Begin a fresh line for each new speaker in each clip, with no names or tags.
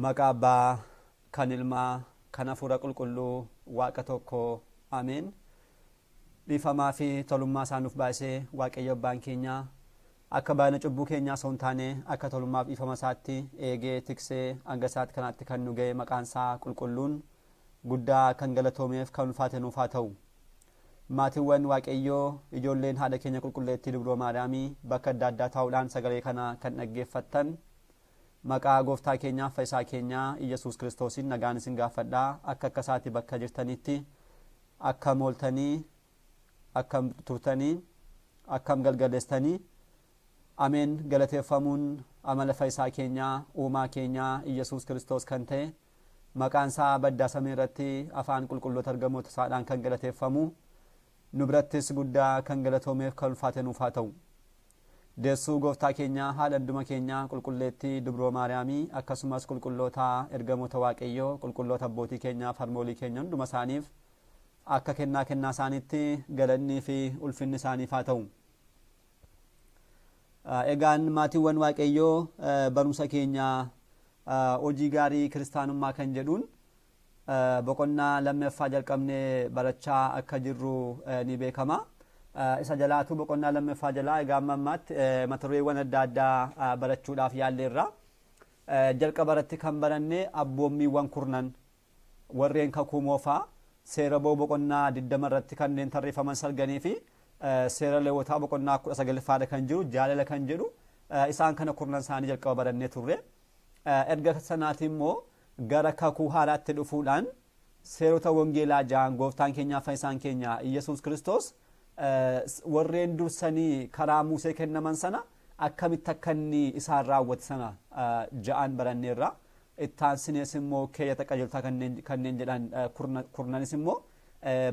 Maqaa Abbaa kan Ilmaa kan Hafuura Qulqulluu Waaqa tokko Ameen. Dhiifamaa fi tolummaa isaa nuuf baasee Waaqayyo Abbaan keenya akka baay'ina cubbuu keenyaa osoo hin taane akka tolummaaf dhiifama isaatti eegee tiksee hanga isaatti kanaatti kan nu ga'e maqaan isaa qulqulluun guddaa kan galatoomeef kan ulfaate nuuf haa ta'u. Maatiiwwan Waaqayyoo ijoolleen haadha keenya qulqulleettii Dubroo Maariyaamii bakka adda addaa taa'uudhaan sagalee kana kan dhaggeeffattan maqaa gooftaa keenyaa fayyisaa keenyaa Iyyasuus Kiristoosiin nagaan isin gaafadhaa. Akka akka isaatti bakka jirtanitti akkam ooltanii, akkam turtanii, akkam galgaleessitanii. Ameen. Galateeffamuun amala fayyisaa keenyaa uumaa keenyaa Iyyasuus Kiristoos kan ta'e maqaan isaa baddaa samii irratti afaan qulqulloota ergamoota isaadhaan kan galateeffamu nu birattis guddaa kan galatoomeef kan ulfaate nuuf haa ta'u. Deessuu gooftaa keenyaa haadha hunduma keenyaa qulqulleettii Dubroo Maariyaamii akkasumas qulqulloota ergamoota Waaqayyoo qulqulloota abbootii keenyaaf harmoolii keenya hunduma isaaniif akka kennaa kennaa isaaniitti galannii fi ulfinni isaaniif haa ta'u. Egaan maatiiwwan Waaqayyoo barumsa keenya hojii gaarii kiristaanummaa kan jedhuun boqonnaa lammaffaa jalqabnee barachaa akka jirru ni beekama. Isa jalaatu boqonnaa lammaffaa jalaa egaa amma ammaatti mata dureewwan adda addaa barachuudhaaf yaalleerra. Jalqaba irratti kan baranne abboommiiwwan kurnan warreen kakuu moofaa seera ba'uu boqonnaa 20 irratti kanneen tarreeffaman salganii fi seera Lewwotaa boqonnaa 19ffaadha kan jiru jaalala kan jedhu isaan kana kurnan isaanii jalqaba barannee turre. Erga sanaati immoo gara kakuu haaraatti dhufuudhaan seerota wangeelaa ja'an gooftaan keenyaa fayyisaan keenya Iyyasuus Kiristoos warreen dursanii karaa Musee kennaman sana akkamitti akka inni isaan raawwate sana ja'an baranneerra. Ittaansinees immoo keeyyata qajeeltotaa kanneen jedhan kurnanis immoo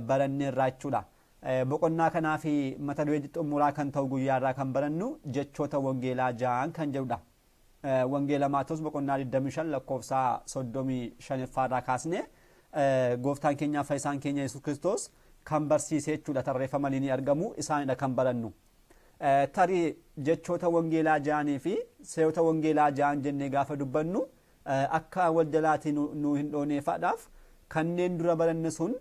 baranneerra jechuudha. Boqonnaa kanaa fi mata duree xumuraa kan ta'u guyyaarraa kan barannu jechoota wangeelaa ja'an kan jedhudha. Wangeela Maatewos boqonnaa 25 lakkoofsa 35 irraa kaasnee gooftaan keenyaa fayyisaan keenya Yesuus Kiristoos kan barsiise jechuudha tarreeffamanii ni argamu isaanidha kan barannu. Tarii jechoota wangeelaa ja'anii fi seerota wangeelaa ja'an jennee gaafa dubbannu akka wal jalaatii nu hin dhooneeffaadhaaf kanneen dura baranne sun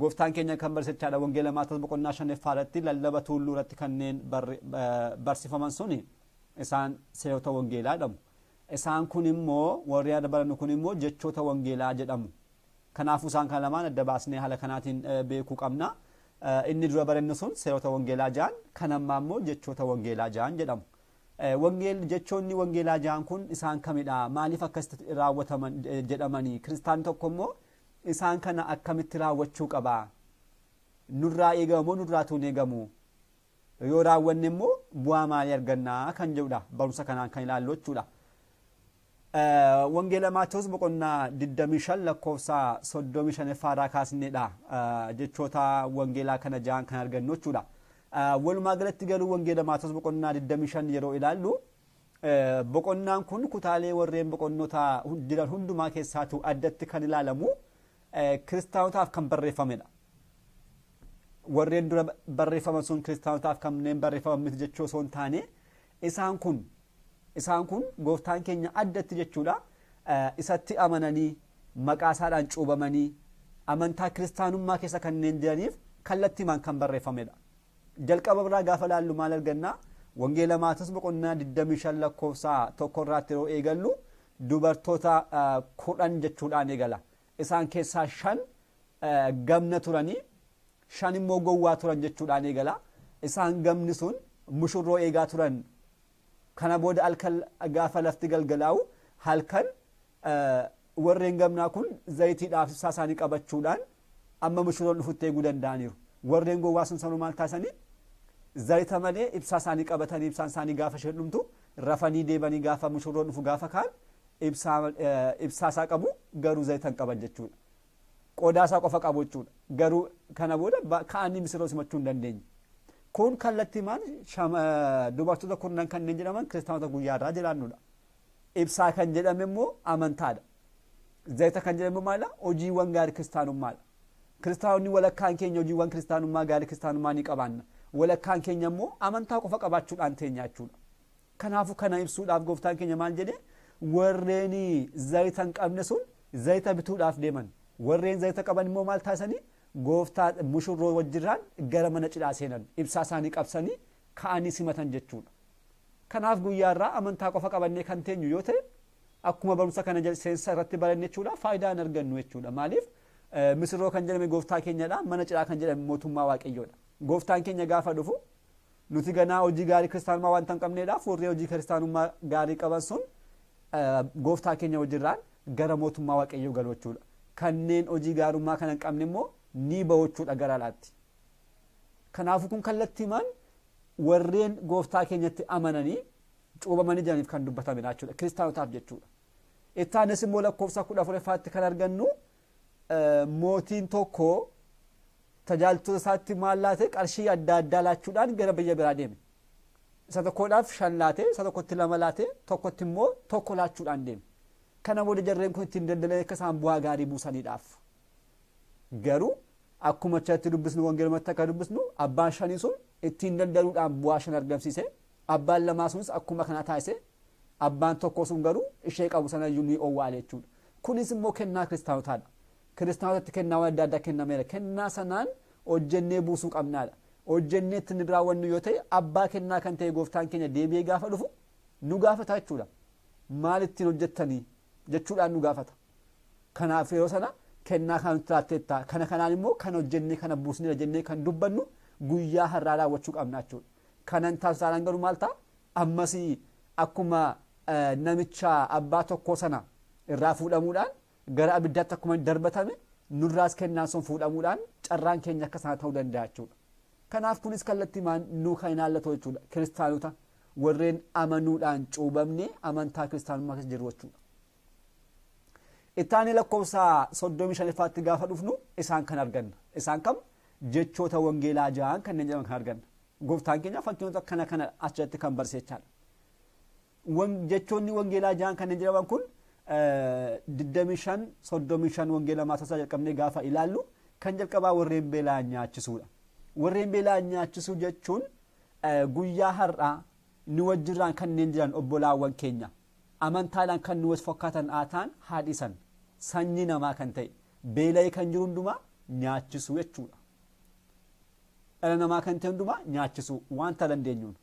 gooftaan keenya kan barsiisachaadha. Wangeela Maatewos boqonnaa 5 irratti lallaba tuulluu irratti kanneen barsiifaman suni isaan seerota wangeelaa jedhamu. Isaan kun immoo warri yaada barannu kun immoo jechoota wangeelaa jedhamu. Kanaafuu isaan kana lamaan adda baasnee haala kanaatiin beekuu qabna. Inni dura barannu sun seerota wangeelaa ja'an, kan ammaa immoo jechoota wangeelaa ja'an jedhamu. Jechoonni wangeelaa ja'an kun isaan kamidha? Maaliif akkasitti raawwataman jedhamanii? Kiristaanni tokko immoo isaan kana akkamitti raawwachuu qaba? Nurraa eegamu moo nurraa tuun eegamu? Yoo raawwanne immoo bu'aa maalii argannaa kan jedhudha. Barumsa kanaan kan ilaallu jechuudha. Wangeela Maatewos boqonnaa 25 lakkoofsa 35 irraa kaasneedha. Jechoota wangeelaa kana ja'an kan argannu jechuudha. Walumaa galatti garuu wangeela Maatewos boqonnaa 25 yeroo ilaallu boqonnaan kun kutaalee warreen boqonnoota jiran hundumaa keessaatu addatti kan ilaalamu kiristaanotaaf kan barreeffamedha. Warreen dura barreeffaman sun kiristaanotaaf kanneen barreeffaman miti jechuu osoo hin taane isaan kun gooftaan keenya addatti jechuudha isatti amananii maqaa isaadhaan cuubamanii amantaa kiristaanummaa keessa kanneen jiraniif kallattiimaan kan barreeffamedha. Jalqaba biraa gaafa laallu maal argannaa? Wangeela Maatewos boqonnaa 25 lakkoofsa 1 irraatti yeroo eegallu dubartoota 10 jechuudhaan eegala. Isaan keessaa 5 gamna turanii 5 immoo gowwaa turan jechuudhaan eegala. Isaan gamni sun mushurroo eegaa turan. Kana booda halkan gaafa lafti galgalaa'u halkan warreen gamnaa kun zayitiidhaaf ibsaa isaanii qabachuudhaan amma mushurroon dhufutti eeguu danda'aniiru. Warreen gowwaa sun sanuu maal taasisanii? Zayita malee ibsaa isaanii qabatanii ibsaan isaanii gaafa isheen dhumtu rafanii deebanii gaafa mushurroon dhufu gaafa kaan ibsaa isaa qabu garuu zayita hin qaban jechuudha. Qodaa isaa qofa qabu jechuudha. Garuu kana booda ka'anii misirroo simachuu hin dandeenye. Kun kallattiimaan dubartoota kurnan kanneen jedhaman kiristaanota guyyaa irraa jiraannudha. Ibsaa kan jedhame immoo amantaadha. Zayita kan jedhame maala? Hojiiwwan gaarii kiristaanummaadha. Kiristaanonni walakkaan keenya hojiiwwan kiristaanummaa gaarii kiristaanummaa ni qabaanna. Walakkaan keenya immoo amantaa qofa qabaachuudhaan teenya jechuudha. Kanaafuu kana ibsuudhaaf gooftaan keenya maal jedhee? Warreen zayita hin qabne sun zayita bituudhaaf deeman. Warreen zayita qaban immoo maal taasisanii? Gooftaa mushurroo wajjirraan gara mana cidhaa seenan, ibsaa isaanii qabsanii ka'anii simatan jechuudha. Kanaaf guyyaarraa amantaa qofa qabannee kan teenyu yoo ta'e akkuma barumsa kana seensa irratti baranne jechuudha faayidaa hin argannu jechuudha. Maaliif misirroo kan jedhame gooftaa keenyadha, mana cidhaa kan jedhame mootummaa waaqayyoodha. Gooftaan keenya gaafa dhufu nuti ganaa hojii gaarii kiristaanummaa wanta hin qabneedhaaf warreen hojii kiristaanummaa gaarii qaban sun gooftaa keenya wajjirraan gara mootummaa waaqayyoo galu jechuudha. Kanneen hojii gaarummaa kana hin qabne immoo ni bahu jechuudha gara alaatti. Kanaafuu kun kallattiimaan warreen gooftaa keenyatti amananii cuubamanii jiraniif kan dubbatamedha jechuudha. Kiristaanotaaf jechuudha. Ittaanis immoo lakkoofsa 14ffaatti kan argannu mootiin tokko tajaajiltoota isaatti maal laate? Qarshii adda addaa laachuudhaan gara biyya biraa deeme. Isa tokkodhaaf 5 laate, isa tokkotti 2 laate, tokkotti immoo 1 laachuudhaan deeme. Kana booda jarreen kun ittiin daldalan akka isaan bu'aa gaarii buusaniidhaaf. Garuu akkuma achatti dubbisnu wangeelumatti akka dubbisnu abbaan 5 sun ittiin daldaluudhaan bu'aa 5 argamsiise. Abbaan 2 sunis akkuma kana taasise. Abbaan 1 sun garuu ishee qabu sana iyyuu ni owwaale jechuudha. Kunis immoo kennaa kiristaanotaadha. Kiristaanotatti kennaa adda addaa kennameera. Kennaa sanaan hojjennee buusuu qabnaadha. Hojjennee ittiin raawwannu yoo ta'e abbaa kennaa kan ta'e gooftaan keenya deebi'ee gaafa dhufu nu gaafata jechuudha. Maal ittiin hojjettanii jechuudhaan nu gaafata. Kanaaf yeroo sana kennaa kan nutti laatteetta. Kana kanaan immoo kan hojjennee kana buusnee jennee kan dubbannu guyyaa har'aa raawwachuu qabna jechuudha. Kanan taasisaan garuu maal ta'a? Ammas akkuma namicha abbaa tokkoo sana irraa fuudhamuudhaan gara abiddaatti akkuma darbatame nurraas kennaan sun fuudhamuudhaan carraan keenya akka sana ta'uu danda'a jechuudha. Kanaaf kunis kallattiimaan nu kan ilaallatu jechuudha. Kiristaanota warreen amanuudhaan cuubamne amantaa kiristaanummaa keessa jiru jechuudha. Ittaanii lakkoofsa 35ffaatti gaafa dhufnu isaan kan arganna. Isaan kam? Jechoota wangeelaa 6 kanneen jedhaman kan arganna. Gooftaan keenya fakkeenyota akkana kana achirratti kan barsiisaadha. Jechoonni wangeelaa 6 kanneen jedhaman kun 25 35 wangeela Maatewos jalqabnee gaafa ilaallu kan jalqabaa warreen beelaa nyaachisuudha. Warreen beelaa nyaachisuu jechuun guyyaa har'aa nu wajjirraan kanneen jiran obbolaawwan keenya amantaadhaan kan nu wajji fakkaatan aataan haadhisan sanyii namaa kan ta'e beela'ee kan jiru hundumaa nyaachisuu jechuudha. Dhala namaa kan ta'e hundumaa nyaachisuu wanta dandeenyuun.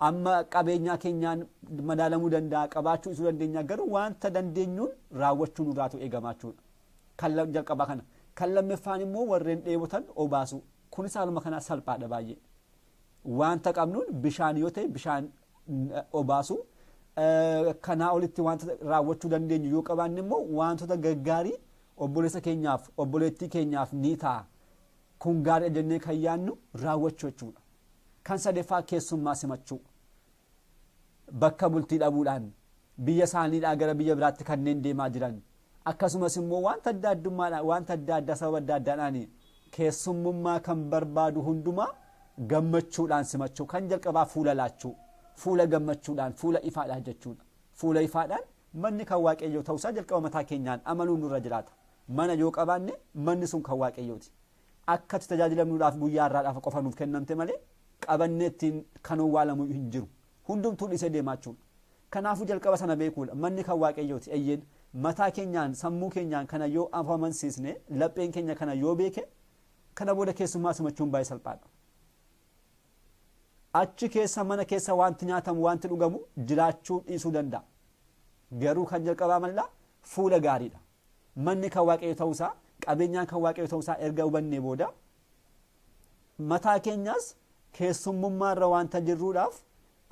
Amma qabeenyaa keenyaan madaalamuu danda'a, qabaachuu isuu dandeenya, garuu wanta dandeenyuun raawwachuu nurraatu eegamaa jechuudha. Kan jalqabaa kana. Kan lammaffaan immoo warreen dheebotan obaasuu. Kunis haaluma kanaa salphaadha baay'ee. Wanta qabnuun bishaan yoo ta'e bishaan obaasuu. Kanaa olitti wanta raawwachuu dandeenyu yoo qabaanne immoo wantoota gaggaarii obboleessa keenyaaf obboleettii keenyaaf ni ta'a. Kun gaarii jennee kan yaadnu raawwachuu jechuudha. Kan sadaffaa keessummaa simachuu. Bakka bultii dhabuudhaan biyya isaaniidhaa gara biyya biraatti kanneen deemaa jiran akkasumas immoo wanta adda addummaadhaan wanta adda addaa sababa adda addaadhaan keessummummaa kan barbaadu hundumaa gammachuudhaan simachuu. Kan jalqabaa fuula laachuu, fuula gammachuudhaan, fuula ifaadhaan jechuudha. Fuula ifaadhaan manni kan waaqayyoo ta'uusaa jalqaba mataa keenyaan amanuun nurra jiraata. Mana yoo qabaanne manni sun kan waaqayyooti. Akka itti tajaajilamnuudhaaf guyyaa har'aadhaaf qofa nuuf kennamte malee qabannee ittiin kan owwaalamu hin jiru. Hundumtuu dhiisee deemaa jechuudha. Kanaafuu jalqaba sana beekuudha. Manni kan waaqayyooti. Eeyyeen mataa keenyaan sammuu keenyaan kana yoo amansiisne lapheen keenya kana yoo beeke kana booda keessummaa simachuun baay'ee salphaadha. Achi keessa mana keessa wanti nyaatamu wanti dhugamu jiraachuu dhiisuu danda'a. Garuu kan jalqabaa mallaa fuula gaariidha. Manni kan waaqayyo ta'uusaa qabeenyaan kan waaqayyo ta'uusaa erga hubannee booda mataa keenyaas keessummummaarra wanta jirruudhaaf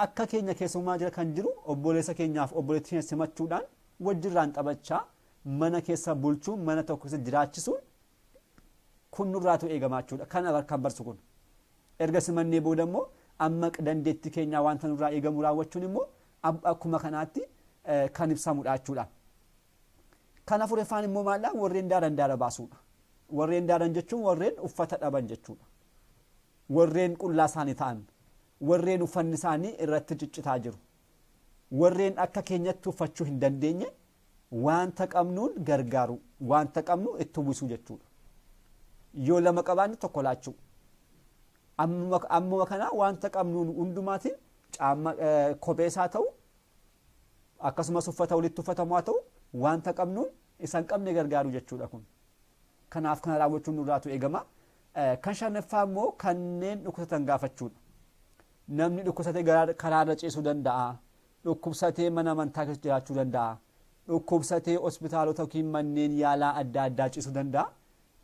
akka keenya keessummaa jira kan jiru obboleessa keenyaaf obboleettii keenya simachuudhaan wajjirraan taphachaa mana keessa bulchuun mana tokko keessa jiraachisuun kun nurraatu eegamaa jechuudha. Kana kan barsu kun. Erga simannee booda immoo amma dandeettii keenyaa wanta nurraa eegamu raawwachuun immoo akkuma kanaatti kan ibsamudha jechuudha. Kan afuraffaan immoo maallaa warreen daaran daara baasuudha. Warreen daaran jechuun warreen uffata dhaban jechuudha. Warreen qullaa isaanii ta'an, warreen uffanni isaanii irratti ciccitaa jiru, warreen akka keenyatti uffachuu hin dandeenye wanta qabnuun gargaaru, wanta qabnu itti uwwisuu jechuudha. Yoo lama qabaanne tokko laachuu. Ammuma kana wanta qabnuun hundumaatiin kophee isaa ta'u, Akkasumas uffata walitti uffatamu haa ta'u wanta qabnuun isaan qabne gargaaru jechuudha kun. Kanaaf kana raawwachuun nurraatu eegama. Kan shanaffaa immoo kanneen dhukkubsatan gaafachuudha. Namni dhukkubsatee karaarra ciisuu danda'a. Dhukkubsatee mana amantaa keessa jiraachuu danda'a. Dhukkubsatee hospitaalota yookiin manneen yaalaa adda addaa ciisuu danda'a.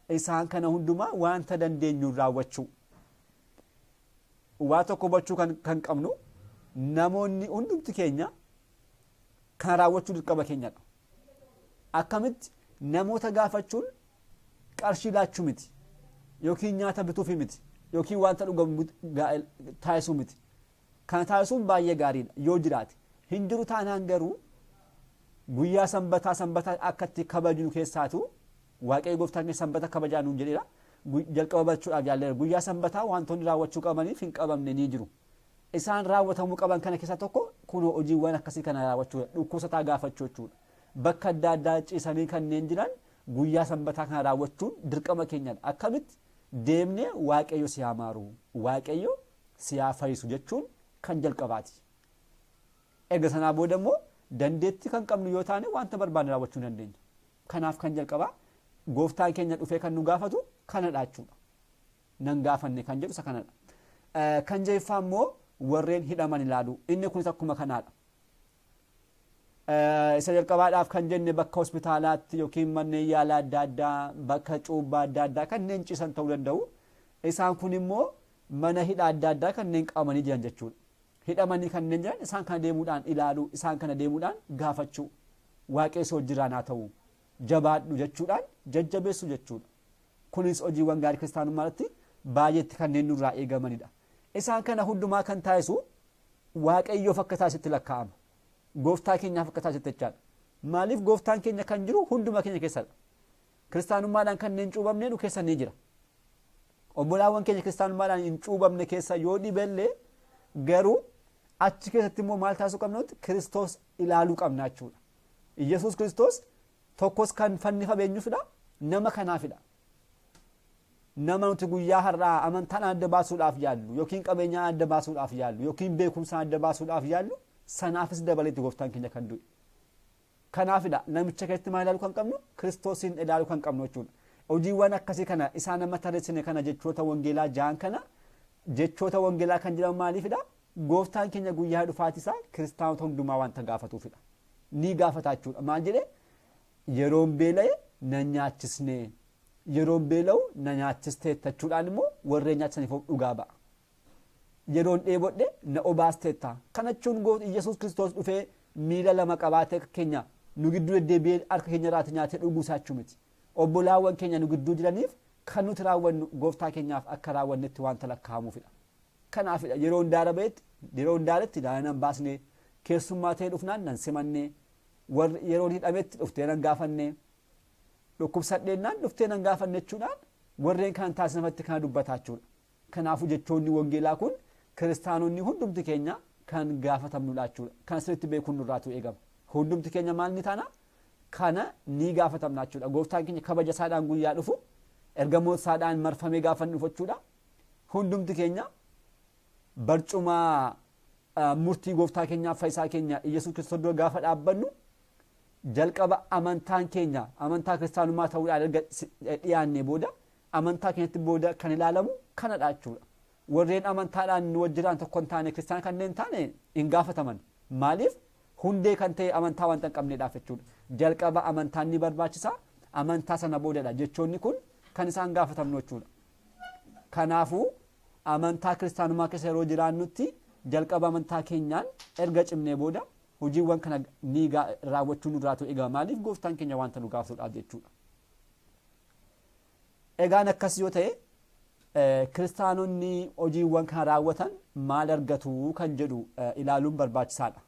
Isaan kana hundumaa wanta dandeenyuun raawwachuu. Waa tokko hubachuu kan qabnu namoonni hundumti keenya kana raawwachuu dirqama keenyadha. Akkamitti namoota gaafachuun qarshii laachuu miti yookiin nyaata bituufi miti yookiin wanta dhugamu taasisuu miti. Kana taasisuun baay'ee gaariidha yoo jiraate. Hin jiru taanaan garuu guyyaa sanbataa sanbataa akka itti kabajnu keessaatu Waaqayyo gooftaan keenya sanbata kabajaa nuun jedheera. Jalqaba barachuudhaaf yaalleera. Guyyaa sanbataa wantoonni raawwachuu qabaniif hin qabamne ni jiru. Isaan raawwatamuu qaban kana keessaa tokko kunoo hojiiwwan akkasii kana raawwachuudha. Dhukkubsataa gaafachuu jechuudha. Bakka adda addaa ciisanii kanneen jiran guyyaa sanbataa kana raawwachuun dirqama keenyadha. Akkamitti deemnee Waaqayyo si haa maaru, Waaqayyo si haa fayyisu jechuun kan jalqabaati. Erga sanaa booda immoo dandeettii kan qabnu yoo taane wanta barbaanne raawwachuu dandeenya. Kanaaf kan jalqabaa gooftaan keenya dhufee kan nu gaafatu kanadha jechuudha. Nan gaafanne kan jedhu isa kanadha. Kan jahaffaa immoo warreen hidhaman ilaalu. Inni kunis akkuma kanaadha. Isa jalqabaadhaaf kan jenne bakka hospitaalaatti yookiin manneen yaalaa adda addaa bakka cuubbaa adda addaa kanneen ciisan ta'uu danda'u. Isaan kun immoo mana hidhaa adda addaa kanneen qabamanii jiran jechuudha. Hidhamanii kanneen jiran isaan kana deemuudhaan ilaaluu, isaan kana deemuudhaan gaafachuu, Waaqayyo hojiraan haa ta'u, jabaadhu jechuudhaan jajjabeessu jechuudha. Kunis hojiiwwan gaarii kiristaanummaa irratti baay'eetti kanneen nurraa eegamanidha. Isaan kana hundumaa kan taasisu Waaqayyoof akka taasisetti lakkaa'ama. Gooftaa keenyaaf akka taasisetti jechaadha. Maaliif gooftaan keenya kan jiru hunduma keenya keessadha. Kiristaanummaadhaan kanneen cuubamne nu keessa ni jira. Obbolaawwan keenya kiristaanummaadhaan hin cuubamne keessa yoo dhibellee garuu achi keessatti immoo maal taasisuu qabnutti Kiristoos ilaaluu qabna jechuudha. Iyyasuus Kiristoos tokkos kan fannifame eenyuufidha? Nama kanaafidha. Nama nuti guyyaa har'aa amantaan adda baasuudhaaf yaallu yookiin qabeenyaan adda baasuudhaaf yaallu yookiin beekumsaan adda baasuudhaaf yaallu sanaafis dabaleetti gooftaan keenya kan du'e. Kanaafidha namicha keessatti maal ilaaluu kan qabnu? Kiristoosiin ilaaluu kan qabnu jechuudha. Hojiiwwan akkasii kana isaan amma tarreessine kana jechoota wangeelaa ja'an kana jechoota wangeelaa kan jedhamu maaliifidha? Gooftaan keenya guyyaa dhufaatii isaa kiristaanota hundumaa wanta gaafatuufidha. Ni gaafata jechuudha. Maal jedhee? Yeroon beela'e na nyaachisne. Yeroon beela'u na nyaachisteetta jechuudhaan immoo warreen nyaachisaniif dhugaa ba'a. Yeroon dheebodhe na obaasteetta. Kana jechuun Iyyasuus Kiristoos dhufee miila lama qabaatee keenya nu gidduu deddeebi'ee harka keenya irraati nyaatee dhuguu isaa jechuu miti. Obbolaawwan keenya nu gidduu jiraniif kan nuti raawwannu gooftaa keenyaaf akka raawwannetti wanta lakkaa'amuufidha. Kanaafidha yeroon daara ba'etti yeroon daaretti daara nan baasne keessummaa ta'ee dhufnaan nan simanne warri yeroon hidhametti dhuftee nan gaafanne dhukkubsadheennaan dhuftee nan gaafanne jechuudhaan warreen kan taasifamatti kana dubbataa jechuudha. Kanaafuu jechoonni wangeelaa kun kiristaanonni hundumti keenya kan gaafatamnudha jechuudha. Kan sirriitti beekuun nurraatu eegama. Hundumti keenya maal ni taana? Kana ni gaafatamna jechuudha. Gooftaan keenya kabaja isaadhaan guyyaa dhufu ergamoota isaadhaan marfamee gaafa dhufu jechuudha. Hundumti keenya barcuma murtii gooftaa keenyaaf fayyisaa keenya Iyyasuus Kiristoos dura gaafa dhaabbannu jalqaba amantaan keenya amantaa kiristaanummaa ta'uudhaan erga dhiyaannee booda amantaa keenyatti booda kan ilaalamu kanadha jechuudha. Warreen amantaadhaan nu wajjiraan tokko hin taane kiristaan kanneen taane hin gaafataman. Maaliif? Hundee kan ta'e amantaa wanta hin qabneedhaaf jechuudha. Jalqaba amantaan ni barbaachisa. Amantaa sana boodadha. Jechoonni kun kan isaan gaafatamnu jechuudha. Kanaafuu amantaa kiristaanummaa keessa yeroo jiraannutti jalqaba amantaa keenyaan erga cimnee booda hojiiwwan kana ni raawwachuu nurraatu eegama. Maaliif? Gooftaan keenya wanta nu gaafatuudhaaf jechuudha. Egaan akkas yoo ta'e kiristaanonni hojiiwwan kana raawwatan maal argatu kan jedhu ilaaluun barbaachisaadha.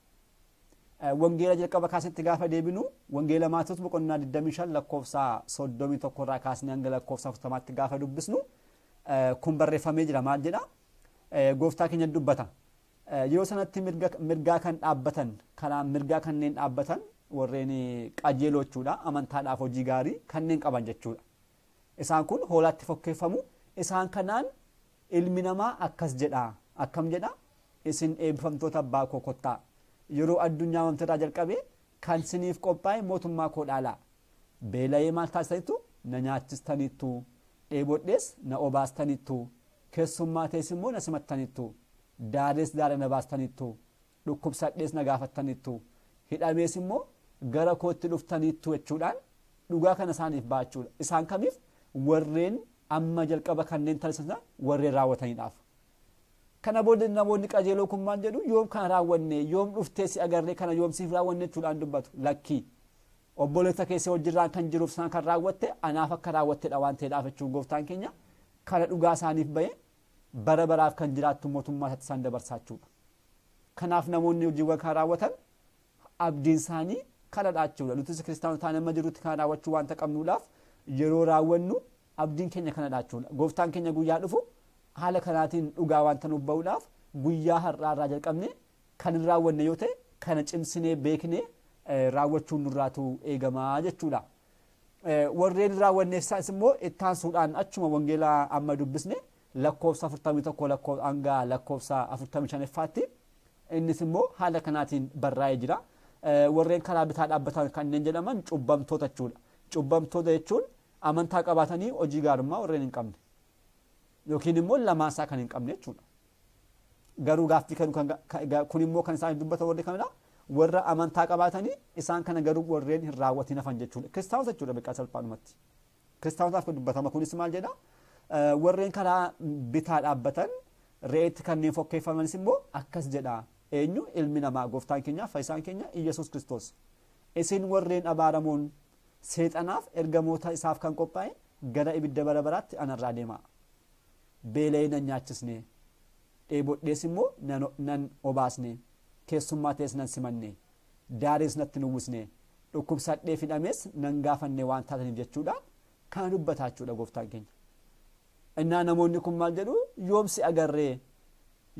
Wangeela jalqaba kaasetti gaafa deebinu wangeela Maatewos boqonnaa 25 lakkoofsa 31 irraa kaasnee hanga lakkoofsa 40tti gaafa dubbisnu kun barreeffamee jira. Maal jedha? Gooftaa keenya dubbata. Yeroo sanatti mirgaa kan dhaabbatan karaa mirgaa kanneen dhaabbatan warreen qajeeloo jechuudha. Amantaadhaaf hojii gaarii kanneen qaban jechuudha. Isaan kun hoolaatti fokkeeffamu. Isaan kanaan ilmi namaa akkas jedha. Akkam jedha? Isin eebbifamtoota abbaa koo kottaa. Yeroo addunyaa uumamterraa jalqabee kan siniif qophaa'e mootummaa koo dhaalaa. Beela'ee maal taasisaniittu? Na nyaachistaniittu. Dheebodhees na obaastaniittu. Keessummaa ta'es immoo na simattaniittu. Daarees daara na baastaniittu. Dhukkubsadhees na gaafattaniittu. Hidhamees immoo gara kootti dhuftaniittu jechuudhaan dhugaa kana isaaniif baachuudha. Isaan kamiif? Warreen amma jalqaba kanneen taasisan warreen raawwataniidhaaf. Kana booda namoonni qajeeloo kun maal jedhu? Yoom kana raawwanne, yoom dhuftee si agarree, kana yoom siif raawwanne jechuudhaan dubbatu. Lakkii, obboleessa keessa hojirraan kan jiruuf isaan kan raawwatte anaaf akka raawwattedha waan ta'eedhaaf jechuun gooftaan keenya kana dhugaa isaaniif bahe bara baraaf kan jiraattu mootummaa isaatti isaan dabarsaa jechuudha. Kanaaf namoonni hojiiwwan kana raawwatan abdiin isaanii kanadha jechuudha. Nutis kiristaanota taanee amma jirrutti kana raawwachuu waanta qabnuudhaaf yeroo raawwannu abdiin keenya kanadha jechuudha. Gooftaan keenya guyyaa dhufu haala kanaatiin dhugaa waanta nuuf bahuudhaaf guyyaa har'aarraa jalqabne kan hin raawwanne yoo ta'e kana cimsinee beeknee raawwachuun nurraatu eegamaa jechuudha. Warreen raawwanneef isaanis immoo ittaansuudhaan achuma wangeelaa amma dubbisne lakkoofsa 41 hanga lakkoofsa 45ffaatti innis immoo haala kanaatiin barraa'ee jira. Warreen karaa bitaa dhaabbatan kanneen jedhaman cubbamtoota jechuudha. Cubbamtoota jechuun amantaa qabaatanii hojii gaarummaa warreen hin qabne yookiin immoo lamaasaa kan hin qabne jechuudha. Garuu gaaffii kun immoo kan isaan dubbatan warri kamidha? Warra amantaa qabaatanii isaan kana garuu warreen hin raawwatin hafan jechuudha. Kiristaanota jechuudha beekaa salphaadhumatti. Kiristaanotaaf kan dubbatama kunis maal jedha? Warreen karaa bitaa dhaabbatan re'eetti kanneen fokkeeffamanis immoo akkas jedha. Eenyu? Ilmi namaa gooftaan keenya fayyisaan keenya Iyyasuus Kiristoos. Isin warreen abaaramoon seexanaaf ergamoota isaaf kan qophaa'e gara ibidda bara baraatti anarraa deemaa. Beela'ee nan nyaachisne, dheebodhees immoo nan obaasne, keessummaa ta'es nan simanne, daarees natti uwwisne, dhukkubsadhee fidhamees nan gaafanne waan taataniif jechuudha. Kana dubbataa jechuudha gooftaan keenya. Innaa namoonni kun maal jedhu? Yoom si agarree,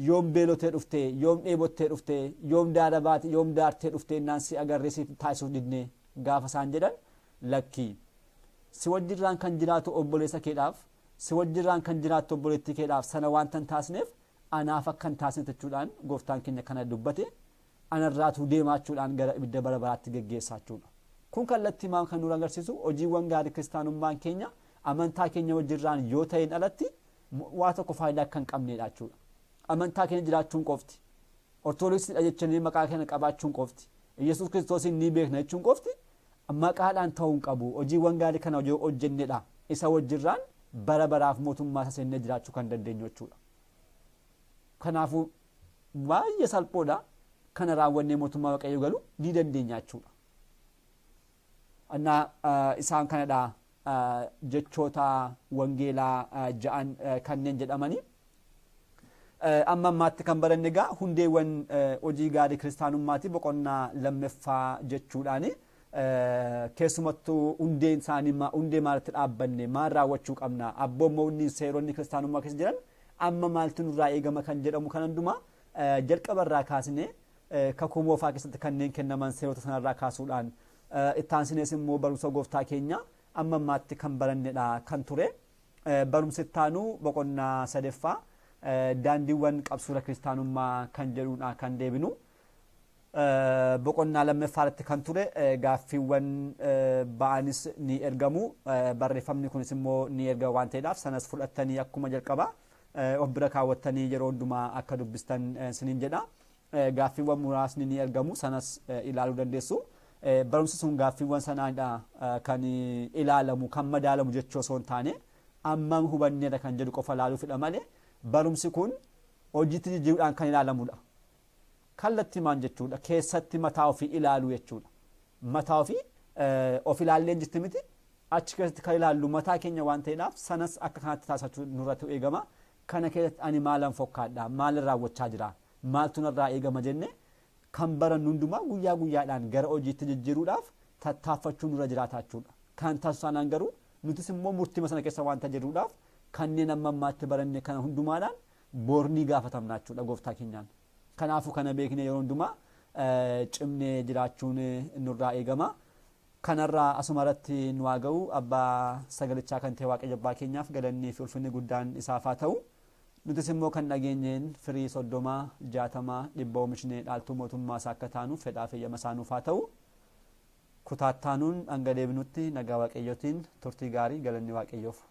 yoom beelotee dhuftee, yoom dheebottee dhuftee, yoom daara baate, yoom daartee dhuftee innaan si agarree si taasisuuf didnee gaafa isaan jedhan lakkii. Si wajjirraan kan jiraatu obboleessa keedhaaf, si wajjirraan kan jiraattu obboleettii keedhaaf sana waan tan taasneef anaaf akka hin taasne jechuudhaan gooftaan keenya kana dubbate anarraatu deemaa jechuudhaan gara ibidda bara baraatti geggeessaa jechuudha. Kun kallattii maal kan nu agarsiisu? Hojiiwwan gaarii kiristaanummaan keenya amantaa keenya wajjirraan yoo ta'een alatti waa tokko faayidaa akka hin qabnedha jechuudha. Amantaa keenya jiraachuun qofti, ortodoksiidha jechanii maqaa keenya qabaachuun qofti, Iyyasuus Kiristoosiin ni beekna jechuun qofti maqaadhaan ta'uu hin qabu. Hojiiwwan gaarii kana hojjennedha isa wajjirraan bara baraaf mootummaa isa seennee jiraachuu kan dandeenyu jechuudha. Kanaafuu baay'ee salphoodha. Kana raawwannee mootummaa Waaqayyoo galuu ni dandeenya jechuudha. Innaa isaan kanadha jechoota wangeelaa ja'an kanneen jedhamanii. Amma ammaatti kan baranne egaa hundeewwan hojii gaarii kiristaanummaati boqonnaa lammaffaa jechuudhaani. Keessumattuu hundeen isaanii hundee maalitti dhaabbanne, maal raawwachuu qabna, abboommoonni seeronni kiristaanummaa keessa jiran amma maaltu nurraa eegama kan jedhamu kan hundumaa jalqabarraa kaasnee kakuu moofaa keessatti kanneen kennaman seerota sanarraa kaasuudhaan ittaansinees immoo barumsa gooftaa keenya amma ammaatti kan barannedha kan ture. Barumsi ittaanuu boqonnaa sadaffaa daandiiwwan qabsuura kiristaanummaa kan jedhuudha kan deebinu. Boqonnaa lammaffaa irratti kan ture gaaffiiwwan ba'anis ni ergamu. Barreeffamni kunis immoo ni ergama waan ta'eedhaaf sanas fudhattanii akkuma jalqabaa of bira kaawwattanii yeroo hundumaa akka dubbistan siniin jedha. Gaaffiiwwan muraasni ni ergamu sanas ilaaluu dandeessu. Barumsi sun gaaffiiwwan sanaadha kan ilaalamu kan madaalamu jechuu osoo hin taane ammam hubanneedha kan jedhu qofa ilaaluufidha malee barumsi kun hojiitti jijjiiruudhaan kan ilaalamudha. Kallattii maan jechuudha keessatti mataa ofii ilaaluu jechuudha. Mataa ofii of ilaalleen jirti miti achi keessatti kan ilaallu mataa keenya waan ta'eedhaaf sanas akka kanatti taasisachuu nurratti eegama. Kana keessatti ani maalan fokkaadha, maalin raawwachaa jira, maaltu narraa eegama jenne kan barannu hundumaa guyyaa guyyaadhaan gara hojiitti jijjiiruudhaaf tattaaffachuu nurra jiraata jechuudha. Kan taasisanaan garuu nutis immoo murtii sana keessa waanta jirruudhaaf kanneen amma ammaatti baranne kana hundumaadhaan boornii gaafatamna jechuudha gooftaa keenyaan. Kanaafuu kana beeknee yeroo hundumaa cimnee jiraachuun nurraa eegama. Kanarraa asuma irratti nu haa ga'u. Abbaa sagalichaa kan ta'e Waaqayyo abbaa keenyaaf galannii fi ulfinni guddaan isaaf haa ta'u. Nutis immoo kan dhageenyeen firii 30, 60, 100 oomishnee dhaaltuu mootummaa isaa akka taanuuf fedhaa fi eeyyama isaa nuuf haa ta'u. Kutaattaanuun hanga deebinutti nagaa Waaqayyootiin turtii gaarii, galanni Waaqayyoof.